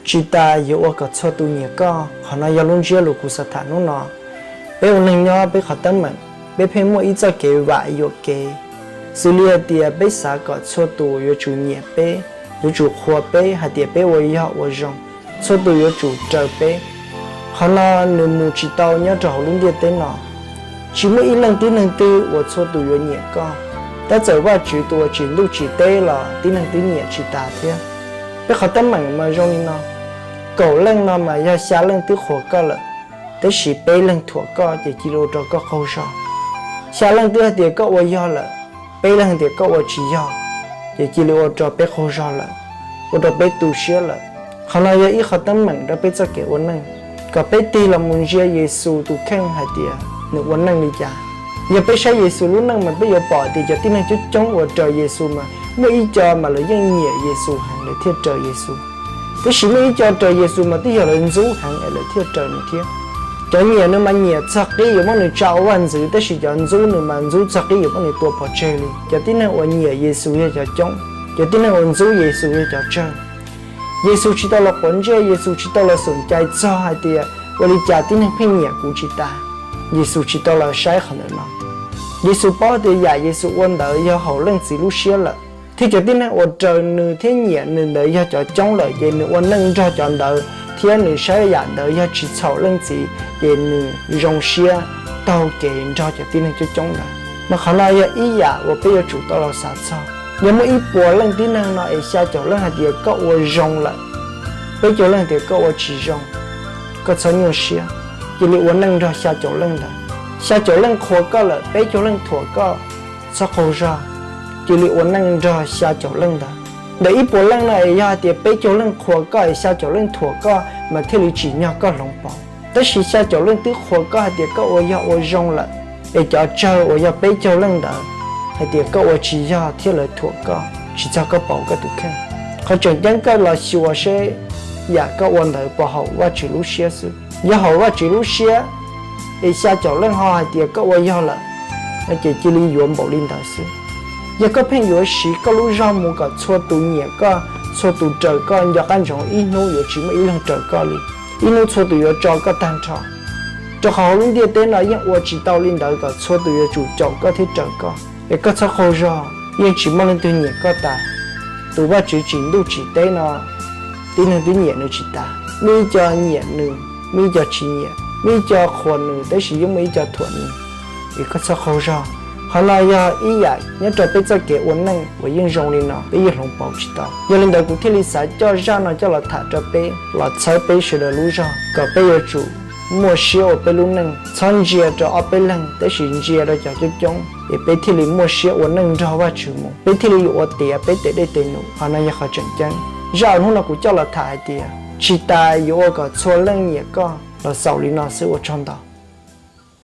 Tsis tas yuav ua kom txhua tus nyiam koj. Qhov no yog lub ntsiab lus kuv xav tham hnub no. Peb ua neeg nyob peb qhov teeb meem, peb pheej muaj ib txoj kev vam yuam kev, xws li hais tias peb xav kom txhua tus yuav tsum nyiam peb, yuav tsum qhuas peb hais tias peb ua yog ua zoo, txhua tus yuav tsum raws peb. Qhov no nws mus tsis tau nyob rau hauv lub ntiaj teb no. Tsis muaj ib leej tib neeg twg uas txhua tus yuav nyiam koj. Tab txawm Vajtswv tus uas tsim ntuj tsim teb los tib neeg twb nyiam tsis tas thiab. Peb qhov teeb meem mas zoo li no, kaum leej no mas yog xya leej twb qhuas koj lawm, tab sis peb leeg thuam koj ces cia li ua rau koj qaug zog. Xya leej twb hais tias koj ua yog lawm, peb leeg tias koj ua tsis yog, ces cia li ua rau peb qaug zog lawm, ua rau peb tu siab lawm. Qhov no yog ib qhov teeb meem rau peb txoj kev ua neej, kom peb tig los mus ntsia Yexus tus kheej hais tias nws ua neej li cas. Yog peb saib Yexus lub neej mas peb yuav pom tias cov tib neeg coob coob uas raws Yexus mas muaj ib co mas lawv yeej nyiam Yexus heev lawv thiaj raws Yexus. Tab sis muaj ib co raws Yexus mas twb yog lawv ntxub heev es lawv thiaj raws nws thiab. Cov nyiam nws mas nyiam txog qib yuav muab nws tsa ua vaj ntxwv, tab sis cov ntxub nws mas ntxub txog qib yuav muab nws tua pov tseg li. Cov tib neeg uas nyiam Yexus yog cov coob, cov tib neeg uas ntxub Yexus yog cov tsawg. Yexus tsis tau los quav ntsej, Yexus tsis tau los xum cai txog hais tias ua li cas tib neeg pheej nyiam kuv tsis tas. Yexus tsis tau los saib qhov ntawm no. Yexus paub tias yam Yexus ua ntawd yog haum Leej Txiv lub siab lawm, thiab cov tib neeg uas raws nws thiab nyiam nws ntawd yog cov coob lawm, ces nws ua neej nrog cov ntawd thiab nws saib yam ntawd yog tsis txhaum Leej Txiv, ces nws zoo siab taug kev nrog cov tib neeg coob coob ntawd. Mas qhov no yog ib yam uas peb yuav tsum tau los xav txog. Yog muaj ib puas leej tib neeg no es xya caum leej hais tias koj ua zoo lawm, peb caug leej tias koj ua tsis zoo, koj txhob nyuaj siab, cia li ua neej nrog xya caum leej ntawd. Xya caum leej qhuas koj lawm, peb caug leej thuam koj, txhob qaug zog, cia li ua neej nrog xya caum leej ntawd. Ntawm ib puas leej no es yog hais tias peb caug leej qhuas koj es xya caum leej thuam koj mas thiaj li tsim nyog koj hloov pauv. Tab sis xya caum leej twb qhuas koj hais tias koj ua yog ua zoo lawm, es cov tsawg uas yog peb caug leej ntawd hais tias koj ua tsis yog thiab lawv thuam koj, tsis txog koj pauv koj tus kheej. Qhov tseem ceeb koj los xyuas seb yam koj ua ntawd puas haum Vajtswv lub siab xwb. Yog haum Vajtswv lub siab es xya caum leej ho hais tias koj ua yog lawm, no ces cia li yuav npaum li ntawd xwb. Yog koj pheej yuav siv koj lub zog mus kom txhua tus nyiam koj, txhua tus raws koj, nco qab ntsoov ib hnub yuav tsis muaj ib leeg raws koj li. Ib hnub txhua tus yuav tso koj tag nrho, rau qhov hauv lub ntiaj teb no yeej ua tsis tau li ntawd kom txhua tus yuav tsum caum koj thiab raws koj. Es koj txhob qaug zog, yeej tsis muaj leej twg nyiam koj tas. Tus Vajtswv tsim ntuj tsim teb no, tib neeg twb nyiam nws tsis tas. Muaj ib co nyiam nws, muaj ib co tsis nyiam, muaj ib co qhuas nws, tab sis yeej muaj ib co thuam nws. Es koj txhob qaug zog. Qhov no yog ib yam nyob rau peb txoj kev ua neej uas yeej zoo li no, peb yeej hloov pauv tsis tau. Yog li ntawd kuv thiaj li xav coj zaj no coj los tham rau peb, los txhawb peb sawv daws lub zog kom peb yuav tsum muaj siab ua peb lub neej, txhob ntsia rau ob peb leeg, tab sis ntsia rau cov coob coob, es peb thiaj li muaj siab ua neej nrog Vajtswv mus, peb thiaj li yuav ua tiav peb tes dej tes num. Qhov no yog qhov tseem ceeb. Zaj uas hnub no kuv coj los tham hais tias tsis tas yuav ua kom txhua leej nyiam koj los xaus li no xwb, ua tsaug ntau.